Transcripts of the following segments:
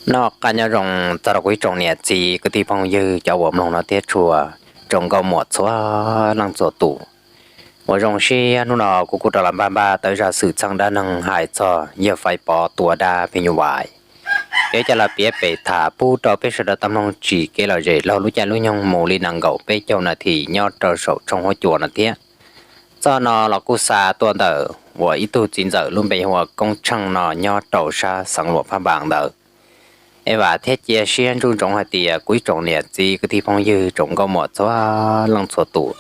Noj qab nyob zoo txog rau kuv ib tsoom niam txiv kwv tij phooj ywg cov uas mloog no thiab txhua tsoom nkauj muam txhua leej txhua tus. Uas zoo siab hnub no kuv kuj rov los npaj npaj tau zaj xwm txheej dab neeg hais txog yawg Faiv Pov tua dab phim nyuj vais. Yog coj los piav pem tham pub rau peb sawv daws tau mloog tsim kev lom zem laug lub caij lub nyoog mus li nees nkaum peb caug nas this nyob rau saum tshooj huab cua no thiab. Txoj no los kuj xa tuaj ntawm uas ib tug txiv ntxawm lub npe hu ua Koob Tsheej no nyob rau sab xeev Luam Phab Npas ntawd. Es vam thiab cia siab ntsoov ntsoov hais tias kuv ib tsoom niam txiv kwv tij phooj ywg tsoom nkauj muam txhua leej txhua tus,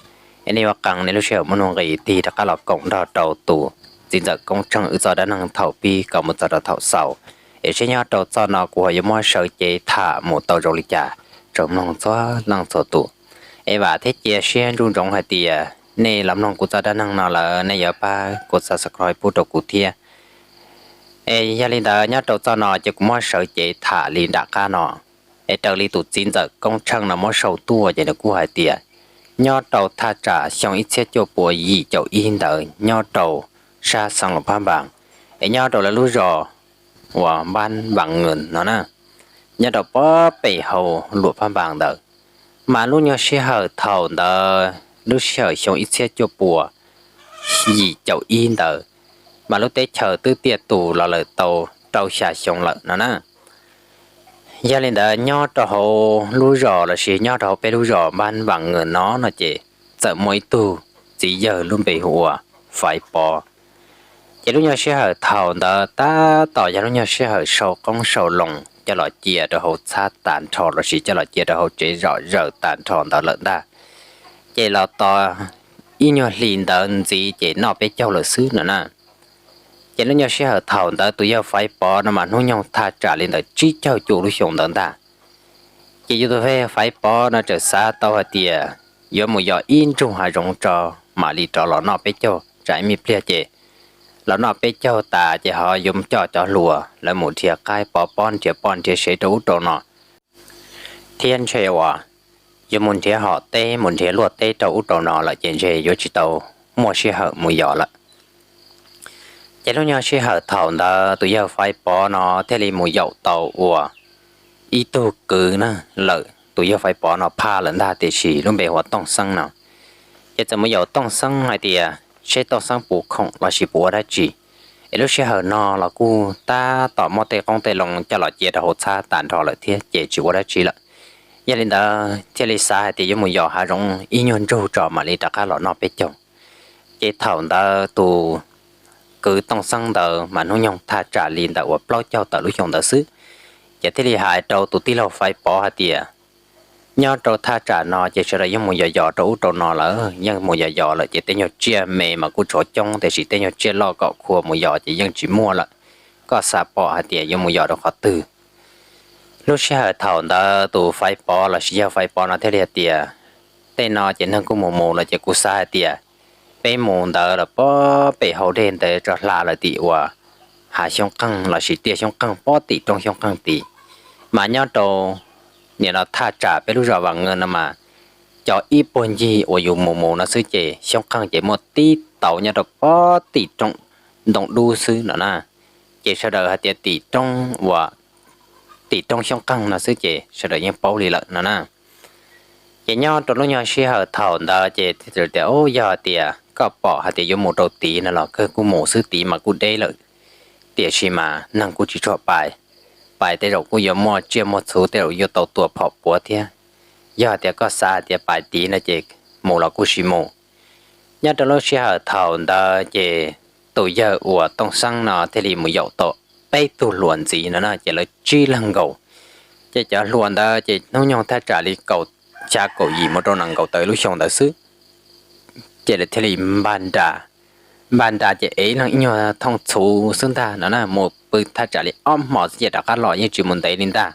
es nej yuav qee nej lub sij hawm muaj nuj nqis tig rov qab los koom nrog rau tus txiv ntxawm Koob Tsheej wb txoj dab neeg thaum pib kom mus txog rau thaum xaus, es seb nyob rau txoj no kuv ho yuav muab sawv cev tham mus tau zoo li cas, tsoom mloog txhua leej txhua tus. Es vam thiab cia siab ntsoov ntsoov hais tias nej los mloog kuv txoj dab neeg no lawm nej yuav pab kuv subscribe pub rau kuv thiab. Es yog li ntawd nyob rau txoj no ces kuv muab sawv cev tham li nram qab no. Es raws li tus txiv ntxawm Koob Tsheej no muab sau tuaj ces nws kuj hais tias nyob rau thaj tsam xyoo ib txhiab cuaj puas yim caum ib ntawd nyob rau sab xeev Luam Phab Npas, es nyob rau lawv lub zos uas Npab Npas Nws no na, nyob rau pob pem hauv Luam Phab Npas ntawd. Mas lub nyuag sij hawm thaum ntawd lub sij hawm xyoo ib txhiab cuaj puas yim caum ib ntawd, mas lub teb chaws twb tiaj tus los lawm tau rau xya xyoo lawm no na. Yog li ntawd nyob rau hauv lub zos lossis nyob rau hauv peb lub zos Npab Npas Nws no no ces txawm muaj ib tug txiv yawg lub npe hu ua Faiv Pov. Ces lub nyuag sij hawm thaum ntawd tab tom yog lub nyuag sij hawm sau qoob sau loo coj los cia rau hauv txhab tag nrho lossis coj los cia rau hauv tsev zom zaws tag nrho ntawd lawm ntag. Ces los tos ib nyuag hlis ntawd ntxiv ces noj peb caug lawm xwb no na. Ces lub nyuag sij hawm thaum ntawd tus yawg Faiv Pov no mas hnub nyoog thaj tsam li ntawm tsib caug cuaj lub xyoo ntawd ntag. Ces yus tus yawg Faiv Pov no txawm xav tau hais tias yuav mus yos ib nrug hav zoov tso mam li rov los noj peb caug tsam ib me pliag ces los noj peb caug tas ces ho yuav coj cov hluas lawv mus nrhiav qaib pov pob nrhiav poj nrhiav sev rau ub rau no, thiab ntshe uas yuav mus nrhiav hom teb mus nrhiav luaj teb rau ub rau no lawm ces ntshe yuav tsis tau muaj sij hawm mus yos lawm. Ces lub nyuag sij hawm thaum ntawd tus yawg Faiv Pov no thiaj li mus yaum tau uas ib tug kwv na lawm, tus yawg Faiv Pov no phaj lawm ntag tiam sis lub npe hu ua Tooj Xeeb no. Ces txawm mus yaum Tooj Xeeb hais tias seb Tooj Xeeb puas khoom lossis puas ua dab tsi, es lub sij hawm no los kuj tab tom muab tej qoob tej loo coj los cia rau hauv txhab tag nrho lawm thiab ces tsis ua dab tsi lawm. Yog li ntawd thiaj li xav hais tias yuav mus yos hav zoov ib nyuag nrug tso mam li rov qab los noj peb caug. Ces thaum ntawd tus kwv Tooj Xeeb ntawd mas hnub nyoog thaj tsam li ntawm uas plaub caug tawm lub xyoo ntawd xwb. Ces thiaj li hais rau tus tij laug Faiv Pov hais tias nyob rau thaj tsam no ces sawv daws yeej mus yos yos rau ub rau no lawm, yeej mus yos yos lawm ces tej nyuag tsiaj me mas kuj tshuav coob tiam sis tej nyuag tsiaj loj kom khua mus yos ces yeej tsis muaj lawm. Koj xav pom hais tias yuav mus yos rau qhov twg? Lub sij hawm thaum ntawd tus Faiv Pov lossis yawg Faiv Pov no thiaj li hais tias tej no ces neeg kuj mus mus lawm ces kuv xav hais tias peb mus ntawd los pob pem hauv dej ntawd tso hla lawm tim uas hav Xyoob Qeeg lossis tiaj Xyoob Qeeg pob tim roob Xyoob Qeeg tid. Mas nyob rau nim no thaj tsam peb lub zos Vas Nws no mas cov ib puag ncig uas yus mus mus no xwb ces Xyoob Qeeg ces muaj tib tauv nyob rau pob tim roob ntoo dub xwb no na. Ces sawv daws hais tias tim roob uas tim roob Xyoob Qeeg no xwb ces sawv daws yeej paub li lawm no na. Ces nyob rau lub nyuag sij hawm thaum ntawd ces tias yog hais tias koj pom hais tias yuav mus rau tid no los kawg kuj mus xwb, tid mas kuj deb lawm, tiam sis mas neeg kuj tsis tshua pais, pais tej zaum kuj yuav muaj tsiaj muaj txhu tej zaum yuav tau tua phom puav thiab. Yog hais tias koj xav hais tias pais tid no ces mus los kuj sis mus. Nyob rau lub sij hawm thaum ntawd ces tus yawg uas Tooj Xeeb no thiaj li mus yaum tau peb tug hluas ntxiv no na ces lawv tsib leeg nkaus. Ces cov hluas ntawd ces hnub nyoog thaj tsam li kaum xya kaum yim mus rau nees nkaum tawm lub xyoo ntawd xwb. Ces lawv thiaj li npaj nra, npaj nra ces ev ib leeg ib nyuag thooj txhuv xwb ntag no na, mus pw thaj tsam li ob hmos xwb ces rov qab los yeej tsis mus ntev li ntag.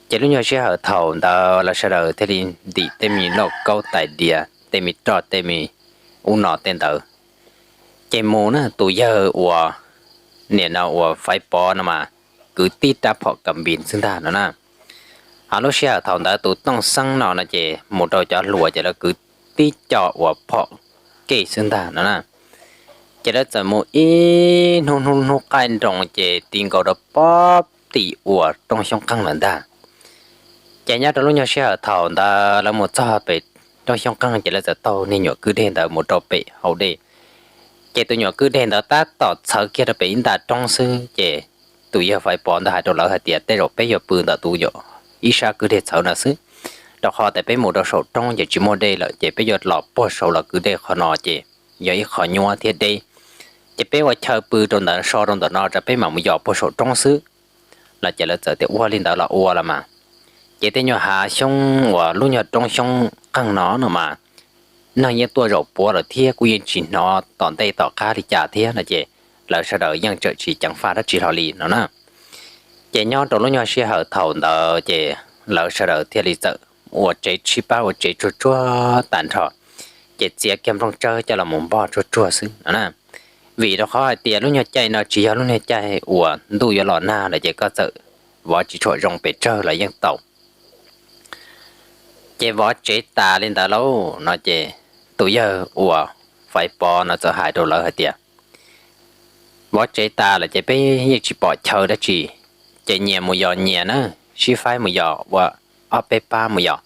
Ces lub nyuag sij hawm thaum ntawd lawv sawv daws thiaj li ntim tej me lauj kaub tais diav, tej me roj tej me ub no tej ntawd. Ces mus na tus yawg uas nim no uas Faiv Pov no mas kwv tib rab phom kas npis xwb ntag no na. Ho lub sij hawm thaum ntawd tus Tooj Xeeb no no ces mus rau cov hluas ces lawv kwv tib co uas phom kej xwb ntag no na. Ces lawv txawm mus ib hnub hnub hnub qaij nroos ces ti nkaus rau pob tim uas roob Xyoob Qeeg lawm ntag. Ces nyob rau lub nyuag sij hawm thaum ntawd lawv mus txog pem roob Xyoob Qeeg ces lawv txawm taug niag nyuam kwj deg ntawd mus rau pem hauv dej. Ces tus nyuam kwj deg ntawd tab tom txhawv kiag rau pem ib nta roob xwb ces tus yawg Faiv Pov ntawd hais rau lawv hais tias, tej zaum peb yuav pw ntawm tus nyuam ib sab kwj deg txhawv no xwb, rau qhov tias peb mus rau saum roob ces tsis muaj dej lawm ces peb yuav los puag saud los kwv dej qhov no ces yog ib qho nyuab thiab deb. Ces peb ua chaw pw rau ntawm so rau ntawm no rau peb mam mus yos puag saum roob xwb. Los ces lawv txawm tias ua li ntawd los ua los mas. Ces tej nyuag hav xyoob uas lub nyuag roob Xyoob Qeeg no no mas neeg yeej tuaj zaum puav lawm thiab kuj yeej tsis hnov tom ntej tom qab li cas thiab no ces lawv sawv daws yeej tseem tsis ceev faj dab tsi hlo li no na. Ces nyob rau lub nyuag sij hawm thaum ntawd ces lawv sawv daws thiaj li txawm ua tsev tshib pab ua tsev tsuag tsuag tag nrho, ces txiav kiag nplooj tsawb coj los mus npog tsuag tsuag xwb no na. Vim rau qhov hais tias lub nyuag caij no tsis yog lub nyuag caij uas ntuj yuav los nag lawm ces koj txawm vov tsis tshua zoo pes tsawg los yeej tau. Ces vov tsev tas li ntawd lauj no ces tus yawg uas Faiv Pov no txawm hais rau lawv hais tias, vov tsev tas lawm ces peb yeej tsis pom chaw dab tsi, ces nyias mus yos nyias na, sib faib mus yos ua ob peb pab mus yos,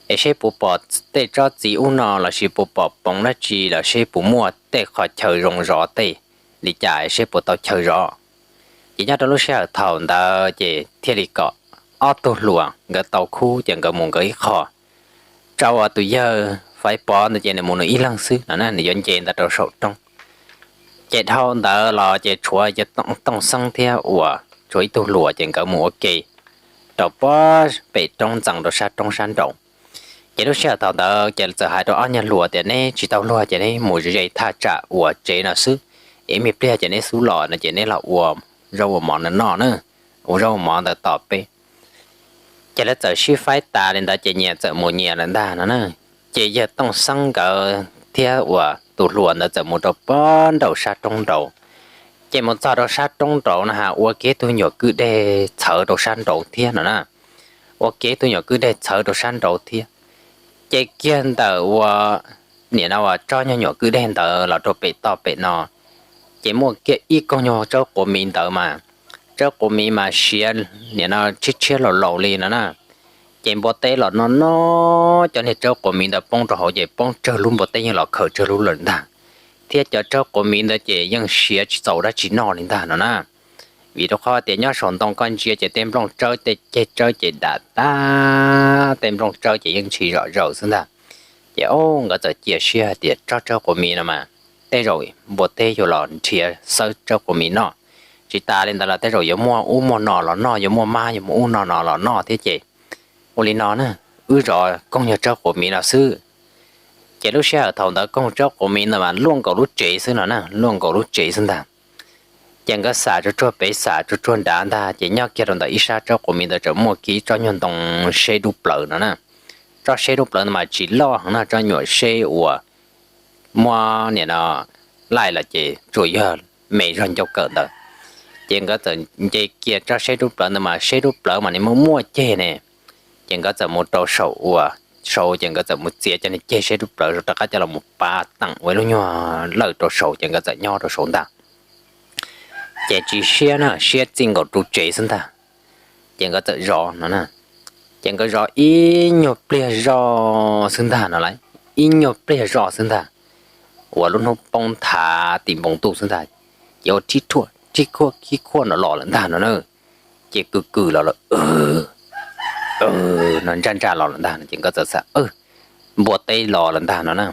es seb puas pom tej tsob txiv ub no lossis puas pom poov dab tsi los seb puas muaj tej qhov chaw zoo zov tej li cas es seb puas tau chaw zov. Ces nyob rau lub sij hawm thaum ntawd ces thiaj li kom ob tug hluas nkawd tau khub ces nkawd mus nkawd ib qho, rau uas tus yawg Faiv Pov ntawd ces nws mus nws ib leeg xwb no na, nws yuav nce ntawd rau saum roob. Ces dhau ntawd los ces tshuav yawg Tooj Xeeb thiab uas tshuav ib tug hluas ces nkawd mus ua ke rau puag pem roob ntxeev rau sab roob sab nraud. Ces lub sij hawm thaum ntawd ces txawm hais rau ob nyuag hluas tias, neb tsis tau luag ces neb mus ze thaj tsam uas tsev no xwb, es me pliag ces neb xub los no ces neb los ua zaub ua mov no noj na, ua zaub ua mov ntawd tos peb. Ces lawv txawm sib faib tas li ntawd ces nyias txawm mus nyias lawm ntag no na. Ces yawg Tooj Xeeb nkawd thiab uas tus hluas ntawd txawm mus rau puag nraum sab roob nraud. Ces mus txog rau sab roob nraud no ha ua kiag tug nyuam kwj deg txhawv rau sab nraud thiab no na, ua kiag tug nyuam kwj deg txhawv rau sab nraud thiab. Ces kiag ntawm ua, nim no uas tsob nyuag nyuam kwj deg ntawd los rau pem toj pem no, ces muaj kiag ib koog nyuag tsawb quav miv ntawd mas, tsawb quav miv mas siav, nim no tshiab tshiab laus laus li no na. Ces npua teb los noj noj cov niag tsawb quav miv ntawd poob rau hauv ces poob tsawg lub npua teb yeej los khaws tsawg lub lawm ntag, thiab cov tsawb quav miv ntawd ces yeej siav tsis txaus dab tsi noj li ntag no na. Vim rau qhov tias nyob saum ntoo koj ntsia ces tej nplooj tsawb tej ceg tsawb ces dam tag, tej nplooj tsawb ces yeej ntshis zom zaws xwb ntag. Ces o, nkawd txawm cia siab hais tias tsob tsawb quav miv no mas tej zaum npua teb yuav los nrhiav xawb tsawb quav miv noj, tsis tas li ntawd los tej zaum yuav muaj ub muaj no los noj, yuav muaj mab yuav muaj ub no no los noj thiab ces ua li no na, wb zov koog nyuag tsawb quav miv no xwb. Ces lub sij hawm thaum ntawd koog tsawb quav miv ntawd mas luaj nkaus lub tsev xwb no na, luaj nkaus lub tsev xwb ntag. Ces nkawd xam tsuag tsuag pem xam tsuag tsuag nrad ntag ces nyob kiag rau ntawm ib sab tsawb quav miv ntawd tseem muaj kiag tsob nyuag ntoo seb dub plawv no na. Tsob seb dub plawv ntawd mas tsis loj heev no, tsob nyuam seb uas muab nim no laij los ces tsuas yog me zog ncauj kawm ntawd. Ces nkawd txawm nce kiag tsob seb dub plawv ntawd mas seb dub plawv mas nws muaj muaj ceg ne. Ces nkawd txawm mus rau saum uas saud ces nkawd txawm mus txiav cov niag ceg seb dub plawv rov qab coj los mus pav teem ua ib lub nyuag lawj rau saud ces nkawd txawm nyob rau saud ntag. Ces tsis siab na, siab txij nkaus ru tsev xwb ntag. Ces nkawd txawm zov no na, ces nkawd zov ib nyuag pliag zoj xwb ntag no las, ib nyuag pliag zoj xwb ntag, uas lub hnub poob nthav tim npoo ntuj xwb ntag, ces ua rhib rhuaj rhib khuaj khib khuaj no los lawm ntag no na. Ces kws kws los lawm no ntsaj ntsaj los lawm ntag no ces nkawd txawm xav npua teb los lawm ntag no na.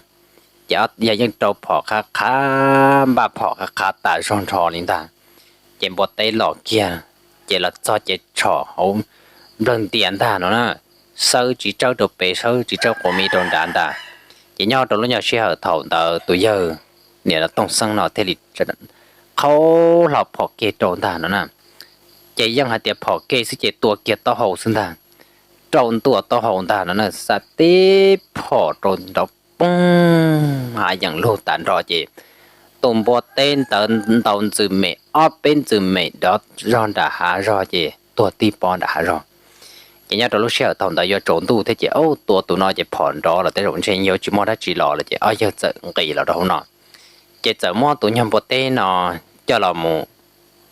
Ces yog yeej rau phom qhab qhab npaj phom qhab qhab tas zog nrho li ntag. Ces npua teb los kiag, ces los txog ces tshom hauv nplawg ntias ntag no na, xawb tsis tsawb rau pem xawb tsis tsawb quav miv rau nrad ntag. Ces nyob rau lub nyuag sij hawm thaum ntawd tus yawg niam Tooj Xeeb no thiaj li qhaub hlo phom ke rau ntag no na. Ces yeej hais tias phom ke xwb ces tua kiag taub hau xwb ntag, rau ntua taub hau ntag no na, xa tib phom rau nrov poob hav yeem lug tas nrho ces tus npua teb ntawd ntaus ntxwm mem ob peb ntxwm mem nrov zog nram hav zog ces tuag tib pob nram hav zog. Ces nyob rau lub sij hawm thaum ntawd yuav tsaus ntuj thiab ces tua tus no ces phom nrov los tej zaum ntshe yuav tsis muaj dab tsi los lawm ces ob yawg txawm nqis los rau hauv no. Ces txawm muab tus nyuag npua teb no coj los mus,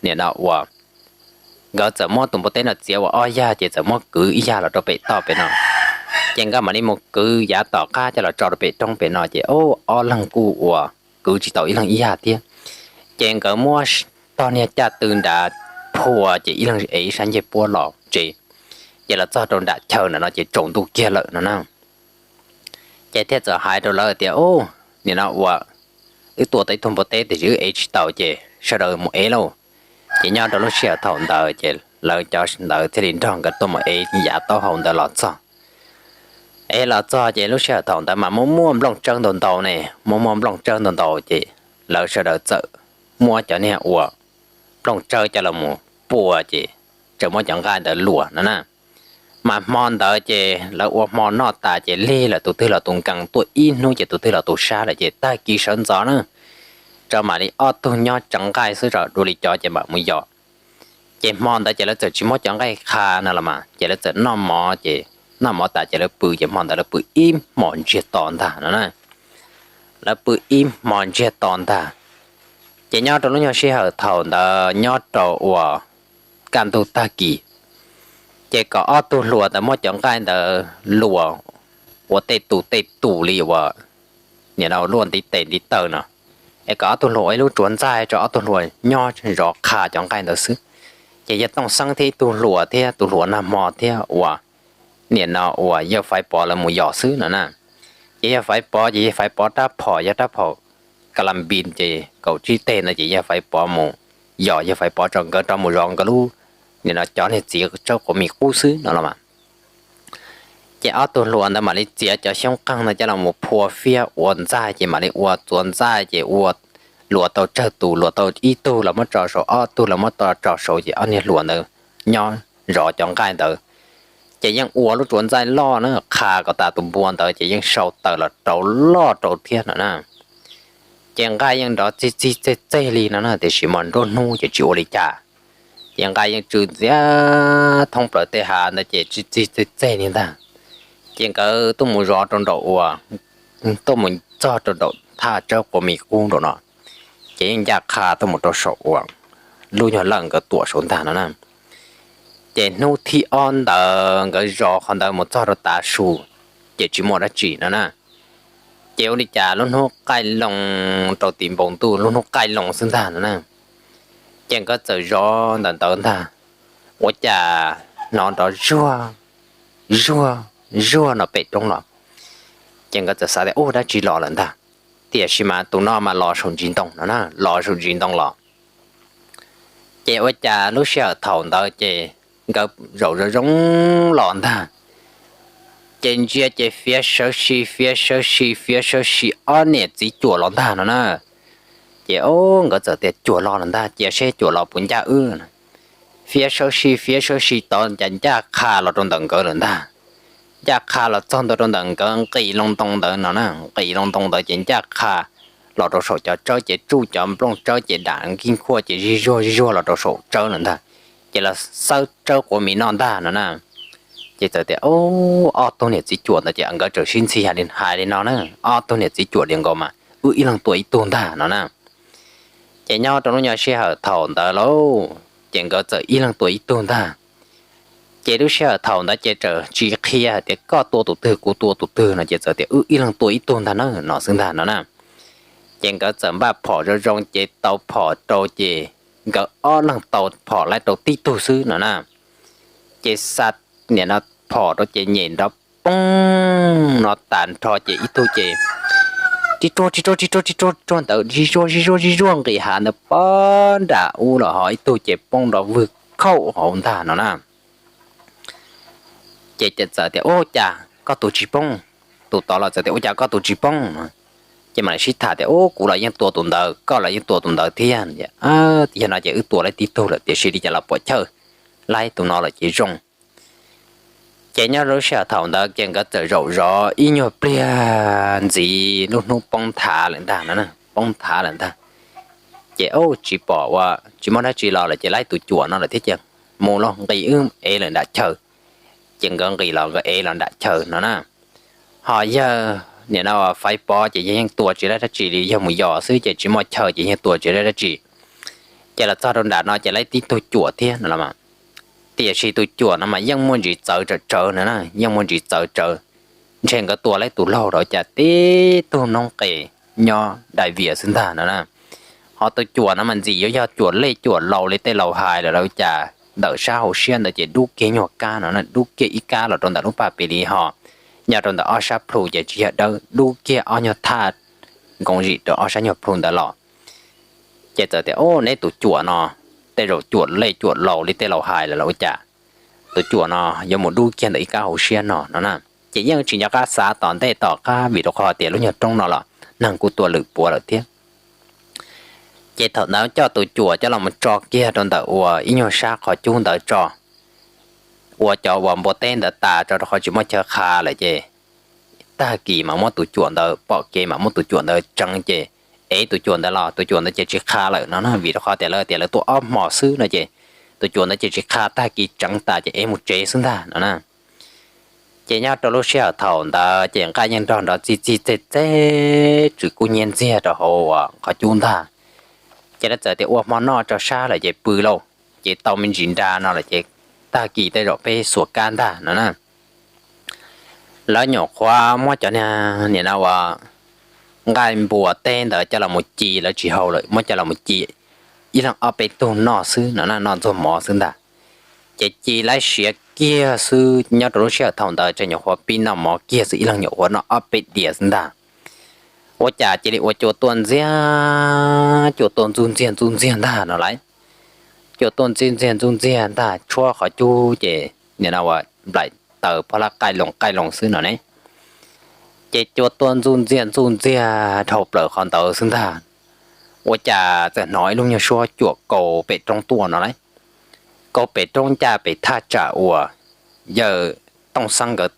nim no ua nkawd txawm muab tus npua teb no txiav ua ob yag ces txawm muab kwv ib yag los rau pem toj pem no. Ces nkawd mam li mus kwv yav tom qab coj los tso rau pem roob pem no ces ob leeg kuj ua kwv tsis tau ib leeg ib yag thiab. Ces nkawd muab tog niag caj tw nrad phua ces ib leeg ev ib sab ncej puab los tsev. Ces los txog rau nram chaw ntawm no ces tsaus ntuj kiag lawm no na. Ces thiaj txawm hais rau lawv tias, Ub, nim no ua wb tua tau ib tug npua teb tiam sis wb ev tsis tau ces sawv daws mus ev lauj. Ces nyob rau lub sij hawm thaum ntawd ces lawv cov ntawd thiaj li nrog nkawd tuaj mus ev yav taub hau ntawd los txog. Ev los txog ces lub sij hawm thaum ntawd mas muaj muaj nplooj tsawb ntau ntau ne, muaj muaj nplooj tsawb ntau ntau ces lawv sawv daws txawm muab cov niag ua nplooj tsawb coj los mus pua ces txawm muab cov nqaij ntawd luas no na. Mas hmo ntawd ces lawv ua hmo noj tas ces lig lawm, tus twg los tus nkees, tuaj ib hnub ces tus twg los tus sab lawm ces tag kis sawv ntxov na, tso mam li ob tug nyob tsev nqaij xwb, dua li cov ces mam mus yos. Ces hmo ntawd ces lawv txawm tsis muab cov nqaij qha no los mas ces lawv txawm noj mov ces noj mov tas ces lawv pw ces hmo ntawd lawv pw ib hmos ntsiag to ntag no na. Lawv pw ib hmos ntsiag to ntag. Ces nyob rau lub nyuag sij hawm thaum ntawd nyob rau ua kaj ntug tag kis, ces kom ob tug hluas ntawd muab cov nqaij ntawd luas ua tej tus tej tus li uas nim no luaj ntiv tes ntiv taw no, es kom ob tug hluas ua ib lub tsuav ntxaij rau ob tug hluas nyob zov qha cov nqaij ntawd xwb. Ces yog Tooj Xeeb thiab ib tug hluas thiab tus hluas nag hmo thiab uas nim no uas yawg Faiv Pov lawv mus yos xwb no na. Ces yawg Faiv Pov ces yawg Faiv Pov rab phom yog rab phom ka la npis ces kaum tsib teg ntawd ces yawg Faiv Pov mus yos, yawg Faiv Pov tso nkawd rov mus zov nkawd lub, nim no cov niag txiv tsawb quav mis qub xwb no los mas. Ces ob tug hluas ntawd mam li txiav cov xyoob qeeg ntawd coj los mus phua fiab ua ntxaij ces mam li ua tsuav ntxaij ces ua luas tau tsawg tus luas tau ib tug los muab tso saud, ob tug los muab tso saud ces ob niag hluas ntawd nyob zov cov nqaij ntawd. Ces yeej ua lub tsuav ntxaij loj na, qha kom tas tus npua ntawd ces yeej sau taws los rau loj rau thiab no na. Ces nqaij yeej nrov txig txig txeg txeg li no na, tiam sis mas nruab hnub ces tsis ua li cas. Ces nqaij yeej tsw ntxiab thoob plaws tej hav ntawd ces txig txig txeg txeg li ntag. Ces nkawd tuaj mus zov rau nraum uas, tuaj mus txog rau nraum thaj tsawb quav mis qub nraum no, ces yeej ncaj qha tuaj mus rau saum uas lub nyuag lawj nkawd tuam saud ntag no na. Ces hnub thib ob ntawd nkawd zov qhov ntawd mus txog rau tav su, ces tsis muaj dab tsi no na. Ces ua li cas lub hnub qaij loo rau tim npoo ntuj, lub hnub qaij loo xwb ntag no na. Ces nkawd txawm zov ntawm ntawd ntag, ua cas hnov nrov zuag zuag zuag no pem roob los. Ces nkawd txawm xav tias ub dab tsi los lawm ntag, tiam sis mas tus no mas los saum ntsis ntoo no na, los saum ntsis ntoo los. Ces ua cas lub sij hawm thaum ntawd ces nkawd zaum zoo zoo los ntag, ces ntsia ces fiav sawv si fiav sawv si fiav sawv si ob niam txiv cuam los ntag no na. Ces o, nkawd txawm tias cuam los lawm ntag, cia seb cuam los puas ncaj wb. Fiav sawv si fiav sawv si tod cas ncaj qha los rau ntawm nkawd lawm ntag. Ncaj qha los txog ntua rau ntawm nkawd nqis loo ntoo ntawd no na, nqis loo ntoo ntawd ces ncaj qha los rau saum cov tsawb ces tsuj cov nplooj tsawb ces dam nkij khuaj ces zij zuag zij zuag los rau saum tsawb lawm ntag. Ces los xawb tsawb quav mis noj ntag no na. Ces txawm tias o, ob tug niam txiv cuam ntawd ces nkawd txawm sib ntxhi hais li no na, ob tug niam txiv cuam li nkaus mas wb ib leeg tua ib tug ntag no na. Ces nyob rau lub nyuag sij hawm thaum ntawd lauj, ces nkawd txawm ib leeg tua ib tug ntag. Ces lub sij hawm thaum ntawd ces txawm tsis qhia hais tias koj tua tus twg kuv tua tus twg no ces txawm tias wb ib leeg tua ib tug ntag na no xwb ntag no na. Ces nkawd txawm npaj phom zoo zoo ces tau phom rau ces nkawd ob leeg tau phom laib rau tib tug xwb no na. Ces xa niam no phom rau ces nyem nrov poob no tas nrho ces ib tug ces ris ruag ris ruag ris ruag ris ruag ris ruag ntawd zij zuag zij zuag zij zuag nqis hav ntawd pob nram ub los ho ib tug ces poob nrov vwg khaum hauv ntag no na. Ces txawm tias ub cas koj tus tsis poob, tus tod los txawm tias ua cas koj tus tsis poob. Ces mam li sib tham tias ub kuv los yeej tua tus ntawd, koj los yeej tua tus ntawd thiab, yog no ces wb tua laib tib tug lawm tiam sis li cas los puam chawj, laib tus no lawm ces zoo. Ces nyob lub sij hawm thaum ntawd ces nkawd txawm zaum zov ib nyuag pliag ntxiv lub hnub poob thav lawm ntag no, poob thav lawm ntag. Ces ub tsis pom ua tsis muaj dab tsi los lawm ces laib tus cuam no lawm thiab ces mus los nqis wb ev lawm nram chaw. Ces nkawd nqis los nkawd ev los nram chaw no na. Ho yawg nim no Faiv Pov ces yawg yeej tua tsis laib dab tsi li, yawg mus yos xwb ces tsis muaj chaw ces yawg tua tsis laib dab tsi. Ces los txog rau nram no ces laib tib tug cuam thiab no los mas. Tiam sis tus cuam no mas yeej muaj ntsis txawv tsawv tsawv no na, yeej muaj ntsis txawv tsawv. Ntshe nkawd tua lawv tus laug los cas tib tug noob qes nyob dai vias xwb ntag no na. Ho tus cuam no mas ntxim yuav yog cuam lej cuam laus li tej laus hais lawm los cas ntawm sab hauv siab ntawd ces dub kiag nyuag kab no na, dub kiag ib kab los rau ntawm lub paj pis li ho nyob rau ntawm ob sab plhu ces tsis yog dawb, dub kiag ob nyuag thaj nkoos zim rau ob sab nyuag plhu ntawd los. Ces txawm tias, Au, neb tus cuam no tej zaum cuam lej cuam laus li tej laus hais lawm los ua cas tus cuam no yuav mus dub kiag ntawm ib kab hauv siab no no na. Ces yeej tsis nco qab xav tom ntej tom qab vim rau qhov tias lub nyuag roob no los neeg kuj tuaj lwm puav lawm thiab. Ces thaum ntawd coj tus cuam coj los tso kiag rau ntawm uas ib nyuag sab qhov cub ntawd tso, ua cov uas npua teb ntawd tas tso rau qhov tsis muaj chaw qha lawm ces tag kis mas muab tus cuam ntawd pom kev mas muab tus cuam ntawd tseev ces ev tus cuam ntawd los tus cuam ntawd ces tsis qha lawm no na, vim rau qhov tias lawv tias lawv tuaj ob hmo xwb no ces tus cuam ntawd ces tsis qha, tag kis tseev tas ces ev mus tsev xwb ntag no na. Ces nyob rau lub sij hawm thaum ntawd ces nqaij yeej nrog nrov txij txij txej txej, tswm kub nyiab ntxiag rau hauv uas qhov cub ntag. Ces lawv txawm tias ua hmo noj tso sab lawm ces pw lauj, ces tau me ntsis nra no lawm ces tag kis tej zaum peb xuas kab ntag no na. Lawv nyuam qhuav muab cov niag nim no uas nqaij npua teb ntawd coj los mus ci, lawv tsis hau lawm muab coj los mus ci ib leeg ob peb tug noj xwb no na, noj ntxuag mov xwb ntag. Ces ci lawv siav kiag xwb, nyob rau lub sij hawm thaum ntawd ces nyuam qhuav pib noj mov kiag xwb, ib leeg nyuam qhuav noj ob peb diav xwb ntag. Ua cas cia li ua cua tuaj ntxiag, cua tuaj ntxuj ntxiag ntxuj ntxiag ntag no lauj. Cua tuaj ntxuj ntxiag ntxuj ntxiag ntag, tshuab qhov cub ces nim no uas nplaim taws phob lab qaij loo qaij loo xwb no ne. Ces cua tuaj ntxuj ntxiag ntxuj ntxiag dhau plaws qhov ntawd xwb ntag. Ua cas txawm hnov ib lub nyuag suab cuam kaus pem roob tuaj no lauj. Kaus pem roob ncaj pem thaj tsam uas yawg Tooj Xeeb nkawd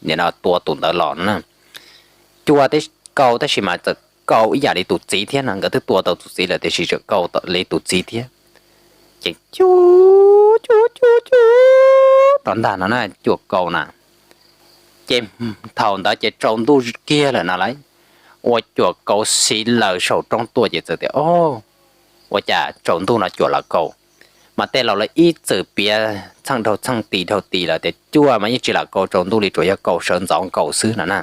nim no tua tus ntawd los no na. Cua kaus tab sis mas txawm kaus ib yam li tus txiv thiab no, nkawd twb tua tau tus txiv lawm tiam sis tseem kaus li tus txiv thiab. Ces cu cu cu cu no ntag no na, cuam kaus na. Ces thaum ntawd ces tsaus ntuj kiag lawm no lauj. Ua cuam kaus xiv laws saum roob tuaj ces txawm tias, Au, ua cas tsaus ntuj no cuam los kaus. Mas tej laus lawv ib txwm piav txheej dhau txheej tis dhau tis lawm tias cuam mas yeej tsis lam kaus tsaus ntuj li, tsuas yog kaus sawv ntxov nkaus xwb no na.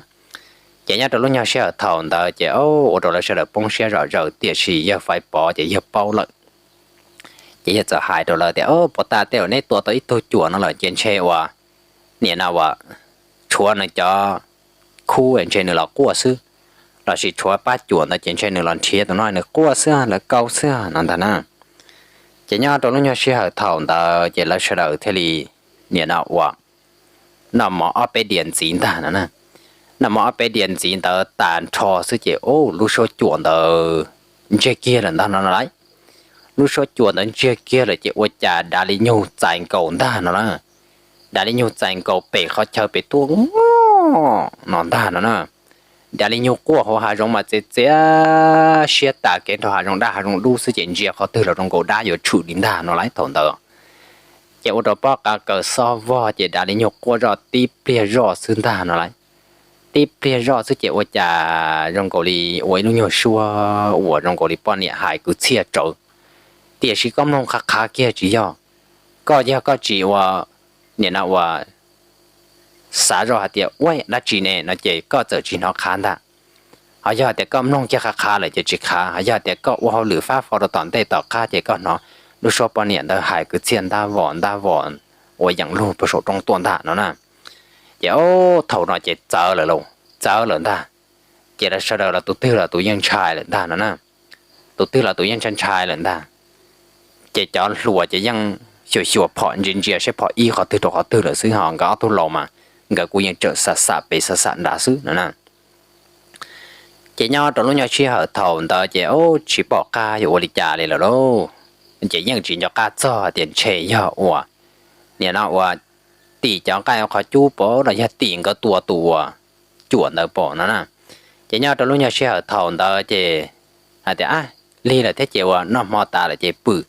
Ces nyob rau lub nyuag sij hawm thaum ntawd ces ua rau lawv sawv daws poob siab zom zaws, tiam sis yawg Faiv Pov ces yawg paub lawm. Ces yawg txawm hais rau lawv tias, Au, puas tas tej uas neb tua tau ib tug cuam no lawm ces ntshe uas nim no uas tshuav nws cov khub ntshe nws los quaj xwb, lossis tshuav pab cuam ntawd ces ntshe nws los nrhiav tus no nws quaj xwb lawv kaus xwb no ntag na. Ces nyob rau lub nyuag sij hawm thaum ntawd ces lawv sawv daws thiaj li nim no uas noj mov ob peb diav ntxiv ntag no na. Noj mov ob peb diav ntxiv ntawd tas nrho xwb ces, Au, lub suab cuam ntawd ntsiag kiag lawm ntag no lauj. Lub suab cuam ntawd ntsiag kiag lawm ces ua cas dav li nyuag txais nkaus ntag no na. Dav li nyuag txais nkaus pem qhov chaw pem tuaj no ntag no na. Dav li nyuag quaj hauv hav zoov mas txiav txiav siab tas kev nrog hav zoov dab hav zoov dub xwb ces ntsia qhov twg los zoo nkaus dab yuav tshwm li ntag no lauj thaum ntawd. Ces ua rau pob qa kaws xob vog ces dav li nyuag quaj zoj tib pliag zoj xwb ntag no lauj. Tib pliag zoj xwb ces ua cas zoo nkaus li ua ib lub nyuag suab uas zoo nkaus li poj niam hais kwv txhiaj tsawv. Tiam sis koj mloog qhav qhav kiag tsis yog, koj yog koj tsis ua nim no uas xav zoj hais tias ua dab tsi ne no ces koj txawm tsis hnov qhav ntag. Ho yog tias koj mloog kiag qhav qhav lawm ces tsis qhav, ho yog tias koj ua hauj lwm fab fo rau tom ntej tom qab ces koj hnov lub suab poj niam ntawd hais kwv txhiaj ntab vom ntab vom ua yeem lug rau saum roob tuaj ntag no na. Ces thaum no ces txawv lawm lauj, txawv lawm ntag. Ces lawv sawv daws los tus twg los tus yeej ntshai lawm ntag no na. Tus twg los tus yeej ntshai ntshai lawm ntag. Ces cov hluas ces yeej xyuas xyuas phom ntsia ntsia seb phom ib qhov twg rau qhov twg lawm xwb, ho nkawd ob tug laus mas nkawd kuj yeej tseem xam xam pem xam xam nrad xwb no na. Ces nyob rau lub nyuag sij hawm thaum ntawd ces tsis pom qab yuav ua li cas li lawm lauj. Ces yeej tsis nco qab txog tias ntshe yog uas nim no uas tim cov nqaij qhov cub pom los yog tim nkawd tua tus uas cuam ntawd pom no na. Ces nyob rau lub nyuag sij hawm thaum ntawd ces hais tias, A, lig lawm thiab ces uas noj hmo tas lawm ces pw.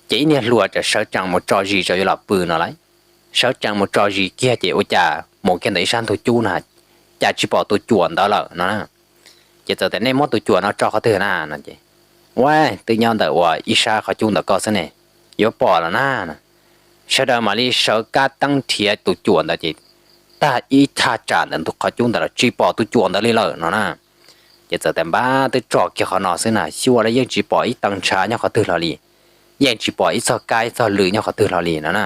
Ces ib niag hluas txawm sawv tsees mus tso zis tso yuav los pw no lauj. Sawv tsees mus tso zis kiag ces ua cas mus kiag ntawm ib sab ntug cub no, cas tsis pom tus cuam ntawd lawm no na. Ces txawm tias, Nej muab tus cuam no tso qhov twg na no ces, Ua, twb nyob ntawm uas ib sab qhov cub ntawm koj xwb ne, yuav pom lawm na. sawv daws mam li sawv kab teeb nrhiav tus cuam ntawd ces tag ib thaj tsam ntawm ntug qhov cub ntawd los tsis pom tus cuam ntawd li lawm no na. Ces txawm tias npab twb tso kiag qhov no xwb na, xyuas los yeej tsis pom ib tee ntshav nyob qhov twg hlo li, yeej tsis pom ib txoj kab ib txoj lw nyob qhov twg hlo li no na.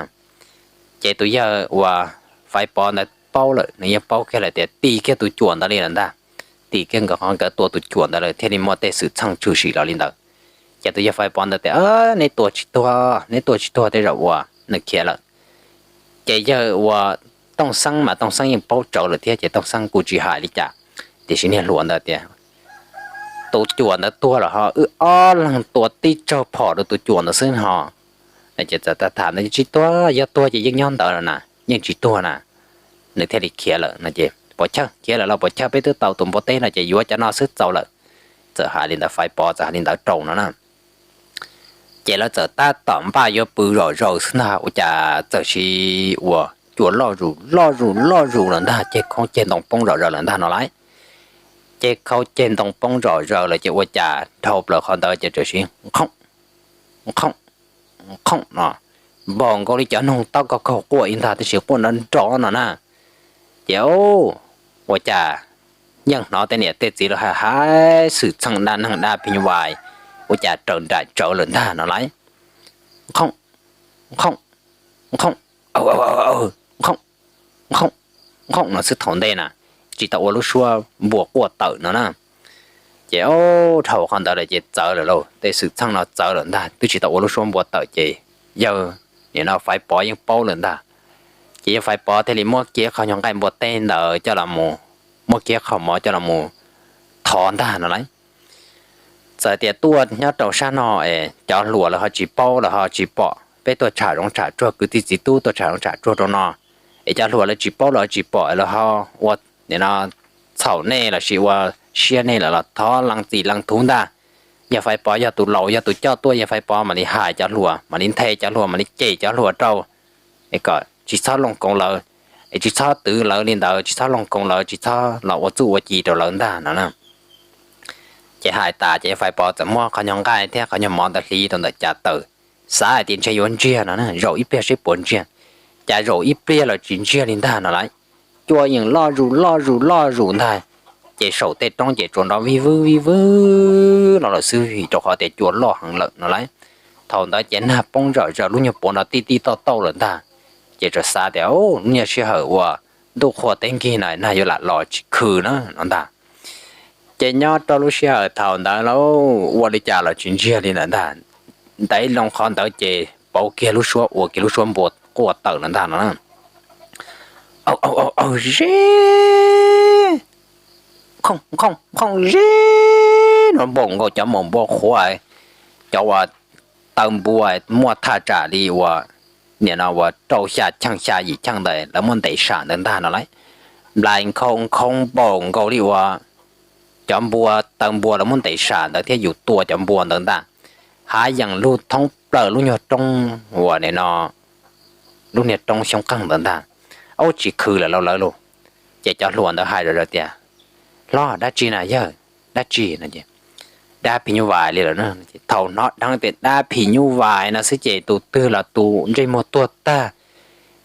Ces tus yawg uas Faiv Pov ntawd paub lawm, nws yeej paub kiag lawm tias tis kiag tus cuam ntawd li lawm ntag, tis kiag nkawd qhov nkawd tua tus cuam ntawd lawm thiaj li muaj tej xwm txheej tshwm sim los li ntawd. Ces tus yawg Faiv Pov ntawd tias, neb tua tsis tuag, neb tua tsis tuag tej zaum uas nws khiav lawm. Ces yawg uas Tooj Xeeb mas Tooj Xeeb yeej paub tsawv lawm thiab ces Tooj Xeeb kuj tsis hais li cas, tiam sis niag hluas ntawd tias, tus cuam ntawd tuag los ho wb ob leeg tua tib tsaug phom rau tus cuam ntawd xwb ho. Ces txawm tham ntawd, tsis tuag, yog tuag ces yeej nyob ntawd lawm na, yeej tsis tuag na, nws thiaj li khiav lawm no. Ces pov chawj khiav lawm los pov chawj, peb twb tau tus npua teb no ces yuav cov no xwb txaus lawm. Txawm hais li ntawd, Faiv Pov txawm hais li ntawd rau no na. Ces lawv txawm tab tom npaj yuav pw zom zaws xwb ntag ua cas txawm sis uas cua loj zus loj zus loj zus lawm ntag, ceg khau ceg ntoo poob zom zaws lawm ntag no lauj. Ceg khau ceg ntoo poob zom zaws lawm ces ua cas dhau plaws qhov ntawd ces txawm sis nqhooj nqhooj nqhooj no, npaum nkaus li cov noog taub kaug kaug quaj ib ntag tab sis quaj nrov nrov no na. Ces ua cas yeej hnov tej niam tej txiv lawv hais hais xwm txheej dab neeg dab phim nyuj vais ua cas raws nraim tsawv lawm ntag no lauj. Nqhooj nqhooj nqhooj nqhooj nqhooj no xwb thaum ntej na, tsis tau ua lub suab npua quaj tawm no na. Ces dhau qhov ntawd lawm ces txawv lawm lauj, tej xwm txheej no txawv lawm ntag, twb tsis tau ua lub suab npua tawm ces yawg, nim no Faiv Pov yeej paub lawm ntag. Ces yawg Faiv Pov thiaj li muab kiag qhov nyuag nqaij npua teb ntawd coj los mus, muab kiag qhov mov coj los mus thov ntag no lauj. Txawm tias tuaj nyob rau sab no es cov hluas lawv ho tsis paub lawv ho tsis pom, peb tuaj tsham zoov tsham tsuag, kwv tij txiv tub tuaj tsham zoov tsham tsuag rau no, es cov hluas lawv tsis paub lawv ho tsis pom lawv ho ua, nim no txhaum nej lossis ua siab nej lawm los thov lees txim lees thuv ntag. Yawg Faiv Pov yog tus laus yog tus coj tuaj, yawg Faiv Pov mam li hais cov hluas, mam li nthe cov hluas, mam li cem cov hluas rau, es kom tsis txhob looj koov lawv, es tsis txhob twv lawv li ntawd, tsis txhob looj koov lawv, tsis txhob los ua txuj ua ci rau lawv ntag no na. Ces hais tas ces yawg Faiv Pov txawm muab qhov nyuag nqaij thiab qhov nyuag mov ntawd hliv rau ntawm cas tawm, xav hais tias ntshe yuav ntsiag no na, zaum ib pliag seb puas ntsiag. Cas zaum ib pliag los tsis ntsiag li ntag no lauj. Cua yeej loj zus loj zus loj zus ntag. Ces saum tej roob ces tsuas nrov vij vwb vij vwb no lawm xwb vim rau qhov tias cua loj heev lawm no lauj. Thaum ntawd ces nag poob zom zaws lub nyuag puav no tij tij tauj tauj lawm ntag. Ces txawm xav tias, lub niag sij hawm uas ntuj qhua teb nkig no nag yuav lam los tsis khw na no ntag. Ces nyob rau lub sij hawm thaum ntawd lauj, ua li cas los tsis ntsiag li ntawd ntag. Ntev loo qhov ntawd ces pauv kiag lub suab ua kiag lub suab npua quaj tawm lawm ntag no na. Aws, aws, aws, aws, zeb, nqhooj, nqhooj, nqhooj, zeb no npaum nkaus cov maum npua qhuav, cov uas taw npua muaj thaj tsam li uas, nim no uas rau xya cheej xya yim cheej ntawd lawv muab ntes sam ntawd ntag no lauj. Nplais nkhaus nkhaus npaum nkaus li uas cov npua taw npua lawv muab ntes sam ntawd thiab yus tua cov npua ntawd ntag. Hav yees lug thoob plaws lub nyuag roob uas nim no lub niag roob xyoob qeeg ntawd ntag. Aub, tsis khw lawm lauj lawv lauj. Ces cov hluas ntawd hais zom zaws tias, hlob, dab tsi na yawg? Dab tsi no? Dab phim nyuj vais li lawm. Thaum hnov dheev tias dab phim nyuj vais no xwb ces tus twg los tus ntsej muag tuag tag,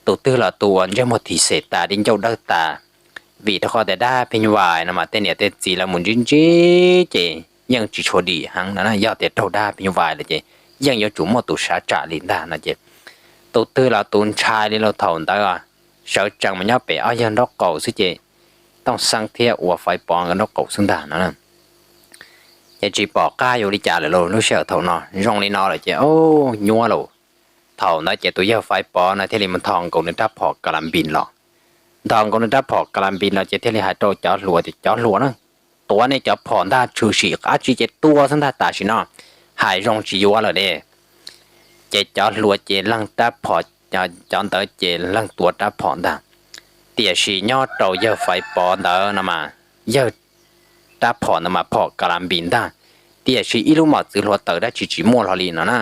tus twg los tus uas ntsej muag thim xem tas di ncauj dawb tas. Vim rau qhov tias dab phim nyuj vais no mas tej niam tej txiv lawv mus ntsib ntsib ces yeej tsis tshua dim heev no na, yog tias raug dab phim nyuj vais lawm ces yeej yuav tsum muaj tus sav tsam li ntag no ces tus twg los tus ntshai li lauj. Thaum ntawd sawv tsees mus nyob pem ob yawg nraub qaum xwb ces Tooj Xeeb thiab ua Faiv Pov nkawd nraub qaum xwb ntag no. Ces tsis pom qab yuav li cas lawm lauj. Lub sij hawm thaum no zoo li no lawm ces nyuaj lauj. Thaum ntawd ces tus yawg Faiv Pov no thiaj li mus nthos nkaus nws rab phom ka la npis los. Nthos nkaus nws rab phom ka la npis los ces thiaj li hais rau cov hluas tias, cov hluas na, tuav nej cov phom ntag, tshwm sim dab tsi ces tua xwb ntag, tam sim no hais zoo tsis yuav lawm ne. Ces cov hluas ces leej rab phom, cov ntawd ces leej tuav rab phom ntag. Tiam sis nyob rau yawg Faiv Pov ntawd no mas, yawg rab phom ntawd mas phom ka la npis ntag. Tiam sis ib lub mos txwv hluav taws dab tsi tsis muaj hlo li no na.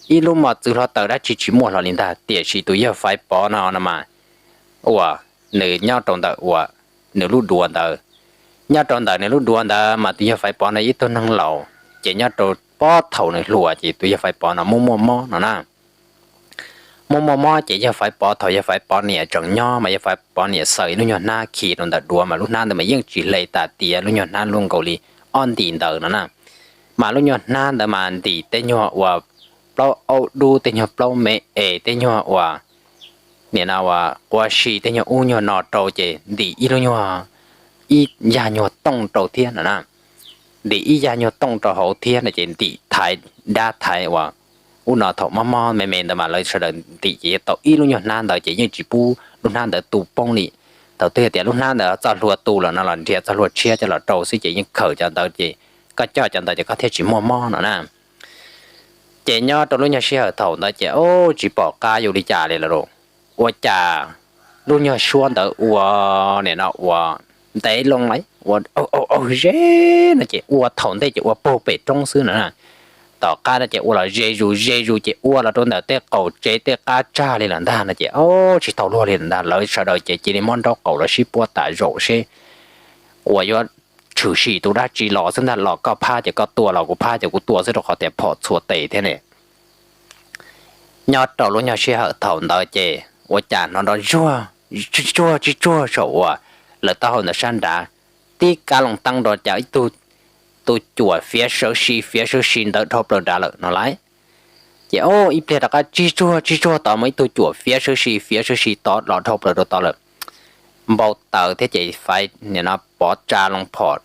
Ib lub mos txwv hluav taws dab tsi tsis muaj hlo li ntag. Tiam sis tus yawg Faiv Pov no no mas, uas nws nyob rau ntawm uas nws lub duav ntawd, nyob rau ntawm nws lub duav ntawd mas tus yawg Faiv Pov no ib tug neeg laus, ces nyob rau pob thaum nws hluas ces tus yawg Faiv Pov no muaj muaj mob no na. muaj muaj mob ces yawg Faiv Pov, thaum yawg Faiv Pov niam tseem nyob mas yawg Faiv Pov niam xaws ib lub nyuag hnab khi rau ntawm duav mas lub hnab ntawd mas yeej tsis hle tas tias lub nyuag hnab luaj nkaus li ob ntim ntawd no na. Mas lub nyuag hnab ntawd mas ntim tej nyuag uas plaub aub dub, tej nyuag plaub me es, tej nyuag uas nim no uas quav si, tej nyuag ub nyuag no rau ces ntim ib lub nyuag, ib yag nyuag tooj rau thiab no na. Ntim ib yag nyuag tooj rau hauv thiab no ces ntim thaiv, dab thaiv uas ub no thaum mob mob me me ntawd mas lawv sawv daws ntim ces yuav tau ib lub nyuag hnab ntawd ces yeej tsis pub lub hnab ntawd tu poob li. Thaum twg tias lub hnab ntawd txoj hlua tu lawm no los nrhiav txoj hlua tshiab coj los rau xwb ces yeej khaws cov ntawd ces koj coj cov ntawd ces koj thiaj tsis muaj mob no na. Ces nyob rau lub nyuag sij hawm thaum ntawd ces ub tsis pom qab yuav ua li cas li lawm. Ua cas lub nyuag suab ntawd ua, nim no ua ntev loo lawm, ua ze no ces ua thaum ntej ces ua puag pem roob xwb no na. Tom qab no ces ua los ze zus ze zus ces ua los rau ntawm tej qaum tsev tej qab tsag li lawm ntag no ces ub tsis tau luag li lawm ntag. Lawv sawv daws ces cia li muab nraub qaum los sib puab tas zaum seb uas yuav tshwm sim tus dab tsi los xwb ntag. Los koj phab ces koj tua, los kuv phab ces kuv tua xwb rau qhov tias phom txhua tes thiab ne. Nyob rau lub nyuag sij hawm thaum ntawd ces ua cas hnov nrov zuag tsis tsuag tsis tsuag saum uas lawv taub hau ntawd sab nrad, tib kab loo teeb rau cas ib tug, tus cuam fiav sawv si fiav sawv si ntawd dhau plaws nrad lawm no lauj. Ces ub ib pliag rov qab tsis tsuag tsis tsuag tod mas ib tug cuam fiav sawv si fiav sawv si tod los dhau plaws rau tod lawm. Npau taws thiab ces Faiv nim no Pov tsa loo phom,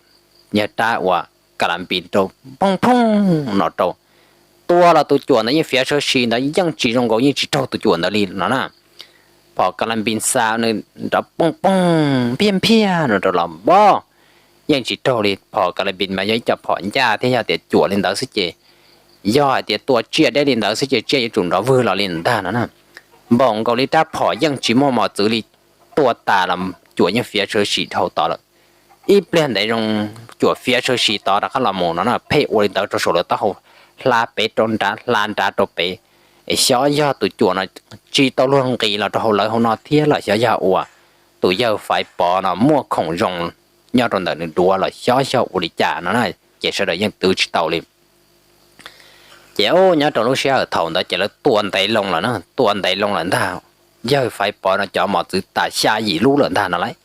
yawg rab uas ka la npis rau poob phooj no rau, tua los tus cuam ntawd yeej fiav sawv si ntawd yeej tsis zoo nkaus, yeej tsis raug tus cuam ntawd li no na. Phom ka la npis xa nws nrov poob poob phiaj phiaj no rau los npog, yeej tsis raug li. Phom ka la npis mas yog ib co phom ncaj thiab, yog tias cuam li ntawd xwb ces, yog hais tias tua tsiaj deb li ntawd xwb ces tsiaj yuav tsum nrov vwg los li ntag no na. Npaum nkaus li rab phom yeej tsis muaj mos txwv li, tua tas los cuam yeej fiav sawv si dhau tod lawm. Ib pliag ntev zoo cuam fiav sawv si tod rov qab los mus no na, pheej ua li ntawd rau saum lawv taub hau, hla pem rau nrad hla nrad rau pem. Xyov yog tus cuam no tsis tau luag nqis los rau hauv lawv hauv no thiab los xyov yog uas tus yawg Faiv Pov no muaj khoom zoo nyob rau ntawm nws duav los xyov yog ua li cas no na, ces sawv daws yeej twv tsis tau li. Ces nyob rau lub sij hawm thaum ntawd ces lawv tua ntev loo lawm na, tua ntev loo lawm ntag. Yawg Faiv Pov no cov mos txwv tas xya yim lub lawm ntag no lauj.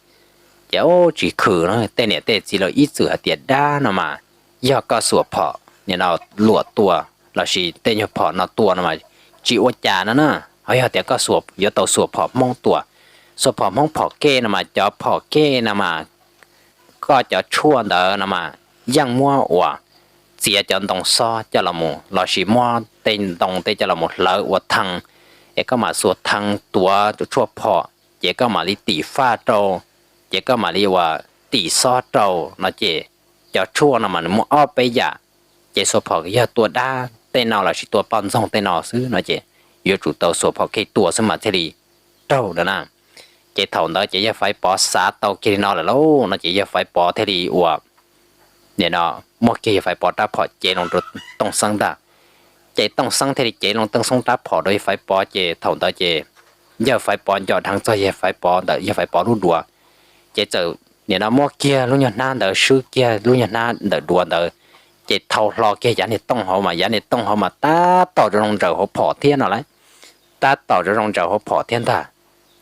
Ces ub tsis khwm no, tej niam tej txiv lawv ib txwm hais tias dab no mas yog koj xuas phom nim no luam tua lossis tej nyuag phom no tua no mas tsis ua cas no na. Ho yog tias koj xuas, yuav tau xuas phom Hmoob tua, xuas phom Hmoob phom kej no mas cov phom kej no mas koj cov tshuaj ntawd no mas yeej muab uas txiav cov ntoo xob coj los mus lossis muab tej ntoo tej coj los mus hlawv ua thee, es koj mam xuas thee tuav tshuaj phom, ces koj mam li tim faj rau, ces koj mam li uas tim xob rau no ces cov tshuaj no mas nws muaj ob peb yam. Ces xuas phom yog tua dab tej no lossis tua poj ntxoog tej no xwb no ces yuav tsum tau xuas phom kej tua xwb mas thiaj li raug no na. Ces thaum ntawd ces yawg Faiv Pov xav tau kiag li no lawm lauj no ces yawg Faiv Pov thiaj li uas nim no muab kiag yawg Faiv Pov rab phom cev loo rau Tooj Xeeb ntag. Ces Tooj Xeeb thiaj li cev loo Tooj Xeeb rab phom rau yawg Faiv Pov ces thaum ntawd ces yawg Faiv Pov nco dheev txog yawg Faiv Pov ntawm yawg Faiv Pov lub duav, ces txawm nim no muab kiag lub nyuag hnab ntawd, swb kiag lub nyuag hnab ntawm duav ntawd, ces thau hlo kiag yav niag tooj hauv mas yav niag tooj hauv mas tab tom zoo zoo ntsaws hauv phom thiab no lauj. Tab tom zoo zoo ntsaws hauv phom thiab ntag.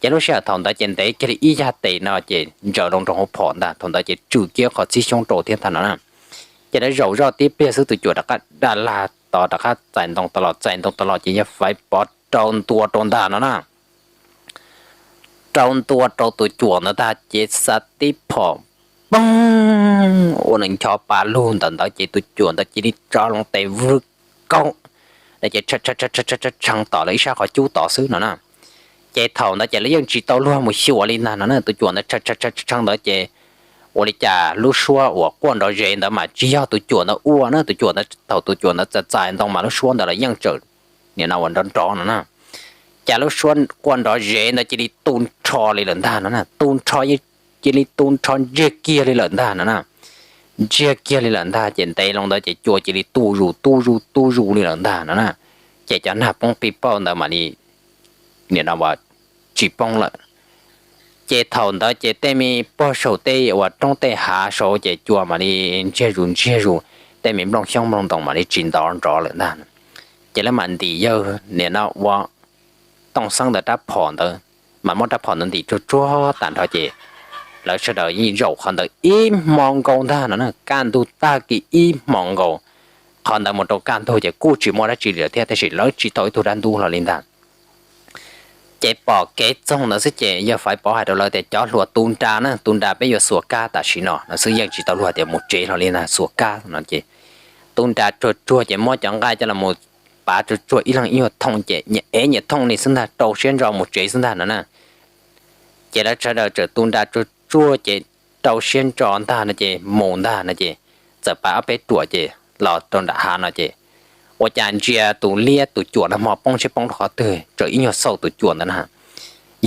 Ces lub sij hawm thaum ntawd ces ntev kiag li ib yag tes no ces ntsaws loo rau hauv phom ntag. Thaum ntawd ces tswm kiag qhov txib xyoob rau thiab ntag no na. Ces lawv zaum zoj tib pliag xwb tus cuam rov qab daj lag tod rov qab txais ntoo tod los txais ntoo tod los ces yawg Faiv Pov rau ntua rau ntag no na. Rau ntua rau tus cuam ntawd ntag ces xa tib phom poob ua nws ncho pa lug ntawm ntawd ces tus cuam ntawd cia li tso loo tes vwg kaug, ces tshee tom lawv ib sab qhov cub tod xwb no na. Ces thaum ntawd ces lawv yeej tsis tau luag mus xyuas li ntag no na, tus cuam ntawd tshee ntawd ces ua li cas lub suab uas quaj nrov zes ntawd mas tsis yog tus cuam ntawd ua na, tus cuam ntawd thaum tus cuam ntawd txais txais ntoo mas lub suab ntawd los yeej tseem nim no uas nrov nrov no na. Cas lub suab quaj nrov zes ntawd cia li tu nrho li lawm ntag no na, tu nrho, cia li tu nrho ntsiag kiag li lawm ntag no na. Ntsiag kiag li lawm ntag ces ntev loo ntawd ces cua cia li tu zus tu zus tu zus li lawm ntag no na. Ces cov nag poob pij pauj ntawd mam li nim no uas tsis poob lawm. Ces thaum ntawd ces tej me pog saum tej uas roob tej hav saud ces cua mam li ntsiag zus ntsiag zus, tej me nplooj xyoob nplooj ntoos mam li tsis ntov nrov lawm ntag. Ces lawv mam ntim yawg nim no ua Tooj Xeeb ntawd rab phom ntawd, mas muab rab phom ntawd ntim tsuag tsuag tag nrho ces lawv sawv daws yeej zaum qhov ntawd ib hmo nkaus ntag no na, kaj ntug tag kis ib hmo nkaus. Qhov ntawd mus rau kaj ntug ces kuj tsis muaj dab tsi li lawm thiab, tab sis lawv tsis tau ib tug dab ntub hlo li ntag. Ces pom kev txoog ntawd xwb ces yawg Faiv Pov hais rau lawv tias cov hluas tu nra na, tu nra peb yuav xuas kab tam sim no no xwb, yeej tsis tau luag tias mus tsev hlo li ntag, xuas kab no ces tu nra tsuag tsuag ces muab cov nqaij coj los pav tsuag tsuag ib leeg ib nyuag thooj ces nyias ev nyias thooj li xwb ntag, rau siab ntso mus tsev xwb ntag no na. Ces lawv sawv daws txawm tu nra tsuag tsuag ces rau siab ntso ntag no ces mus ntag no ces txawm pav ob peb ruam ces los rau nram hav no ces ua cas ntsia tus liab tus cuam nag hmo poob siab poob rau qhov twg, txawm ib nyuag xauj tus cuam ntawd na,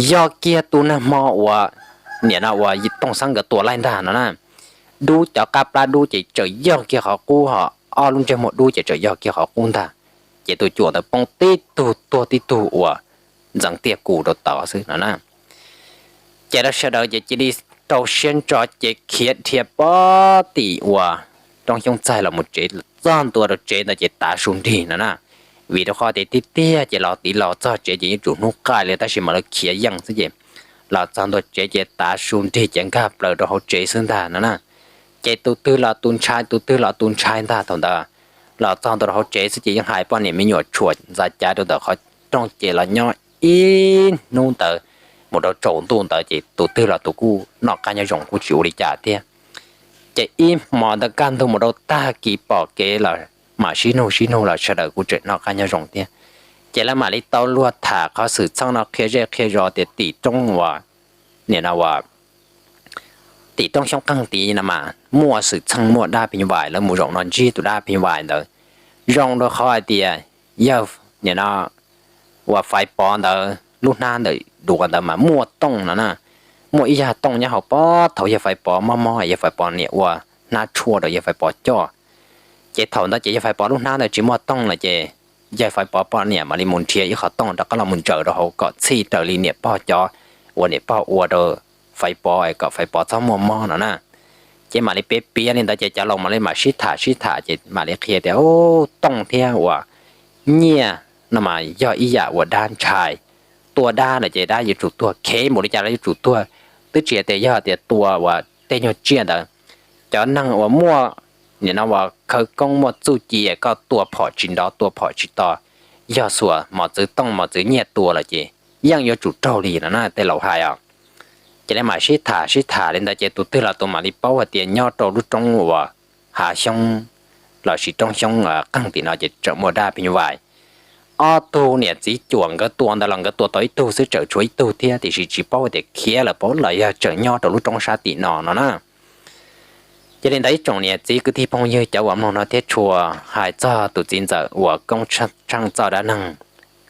yog kiag tus nag hmo uas nim no uas Tooj Xeeb nkawd tua laij ntag no na. Dub cov qab plab dub ces txawm yog kiag qhov qub, ho ob lub ntsej muag dub ces txawm yog kiag qhov qub ntag. Ces tus cuam ntawd poob tib tug tuag tib tug uas ntxeev tiaj kus rau tod xwb no na. Ces lawv sawv daws ces cia li rau siab ntso ces khiav dhia pov tim uas roob xyoob txaij los mus tsev, txog ntua rau tsev ntawd ces tav su nrig no na. Vim rau qhov tias tiag tiag ces los tiv los txog tsev ces yeej tsuas hnub qaij li tab sis mas lawv khiav yeej xwb ces los txog ntua tsev ces tav su nrig ces nkag plaws rau hauv tsev xwb ntag no na. Ces tus twg los tus ntshai, tus twg los tus ntshai ntag thaum ntawd. Los txog ntua rau hauv tsev xwb ces yeej hais poj niam me nyuam tshuam ntxa cai rau ntawm qhov rooj ces los nyob ib hnub ntawd mus rau tsaus ntuj ntawd ces tus twg los tus kuj noj qab nyob zoo kuj tsis ua li cas thiab. Ces ib hmo ntawd kaj ntug mus rau tag kis pom kev los mam sib nug sib nug los sawv daws kuj tseem noj qab nyob zoo thiab. Ces lawv mam li tau luag tham qhov xwm txheej no qhia zej qhia zos tias tim roob uas nim no uas tim roob xyoob qeeg tid no mas muaj xwm txheej muaj dab phim nyuj vais, lawv mus zaum no ntsib tus dab phim nyuj vais ntawd. Zoo rau qhov hais tias yawg nim no uas Faiv Pov ntawd lub hnab ntawm duav ntawd mas muaj tooj no na, muaj ib yag tooj nyob hauv pob thaum yawg Faiv Pov mob mob yawg Faiv Pov niam ua hnab tshuaj rau yawg Faiv Pov coj. Ces thaum ntawd ces yawg Faiv Pov lub hnab ntawd tsis muaj tooj lawm ces yawg Faiv Pov poj niam mam li mus nrhiav ib qho tooj rov qab los mus ntsaws rau hauv kom txhij raws li niam pog cov uas niam pog ua rau Faiv Pov es kom Faiv Pov txhob muaj mob no na. Ces mam li piav piav li ntawd ces cov laus mam li mam sib tham sib tham ces mam li qhia tias tooj thiab uas nyiaj no mas yog ib yam uas dab ntshai. Tua dab lawm ces dab yuav tsum tuag, khev npaum li cas los yuav tsum tuag. Twb tsis hais tias yog tias tua uas tej nyuag tsiaj ntawd, cov neeg uas muaj nim no uas khawv koob muaj txuj ci, koj tua phom tsis nrov tua phom tsis to, yog xuas mos txwv tooj mos txwv nyiaj tua lawm ces yeej yuav tsum raug li no na tej laus hais os. Ces li mam sib tham sib tham li ntawd ces tus twg los tus mam li paub hais tias nyob rau lub roob uas hav xyoob lossis roob xyoob qeeg tim no ces tseem muaj dab phim nyuj vais. Ob tug niam txiv cuam nkawd tua ntawd los nkawd tua tau ib tug xwb, tseem tshuav ib tug thiab, tiam sis tsis paub tias khiav lawm paub los yog tseem nyob rau lub roob sab tim no no na. Ces li ntawd ib tsoom niam txiv kwv tij phooj ywg cov uas mloog no thiab tshua, hais txog tus txiv ntxawm uas Koob Tsheej txoj dab neeg,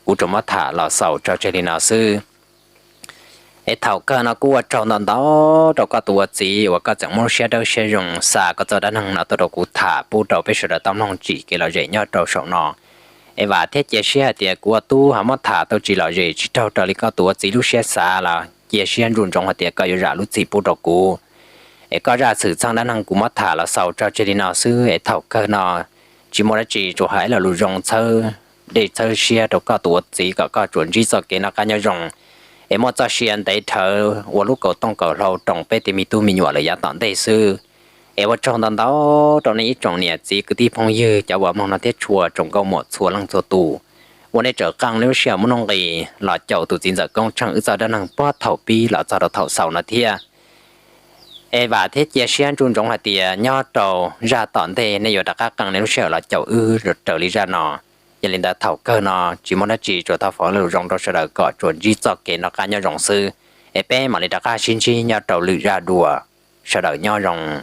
kuv tsuas muab tham los xaus tso tseg li no xwb. Es thaum kawg no kuj ua tsaug ntau ntau rau koj tus ua txiv uas koj tseem muab siab dawb siab zoo xa koj txoj dab neeg no tuaj rau kuv tham pub rau peb sawv daws tau mloog tsim kev lom zem nyob rau saum no. Es vam thiab cia siab hais tias kuv ua tub ho muab tham tau tsis lom zem tsis raug raws li koj tus ua txiv lub siab xav los cia siab ntsum ntsoov hais tias koj yuav zam lub txim pub rau kuv. Es koj zaj xwm txheej dab neeg kuv muab tham los xaus tso tseg li no xwb es thaum kawg no tsis muaj dab tsi, tsuas hais ib lo lus zoo txhawb dej txhawb siab rau koj tus ua txiv kom koj tsuas ntsib txoj kev noj qab nyob zoo, es muaj txoj sia ntev dhawv ua lub kaum tooj kaum hlau roos peb tej me tub me nyuam lawm yav tom ntej xwb. Es ua tsaug ntau ntau rau nej ib tsoom niam txiv kwv tij phooj ywg cov uas mloog no thiab tshua tsoom nkauj muam txhua leej txhua tus uas nej tseem qee nej lub sij hawm muaj nuj nqis los caum tus txiv ntxawm Koob Tsheej wb txoj dab neeg puag thaum pib los txog rau thaum xaus no thiab. Es vam thiab cia siab ntsum ntsoov hais tias nyob rau zaj tom ntej nej yuav rov qab qee nej lub sij hawm los caum wb raws li zaj no. Yog li ntawd thaum kawg no tsis muaj dab tsi, tsuas thov foom lus zoo rau sawv daws kom tsuas ntsib txoj kev noj qab nyob zoo xwb. Es peb mam li rov qab sib ntsib nyob rau lwm zaj dua. Sawv daws nyob zoo.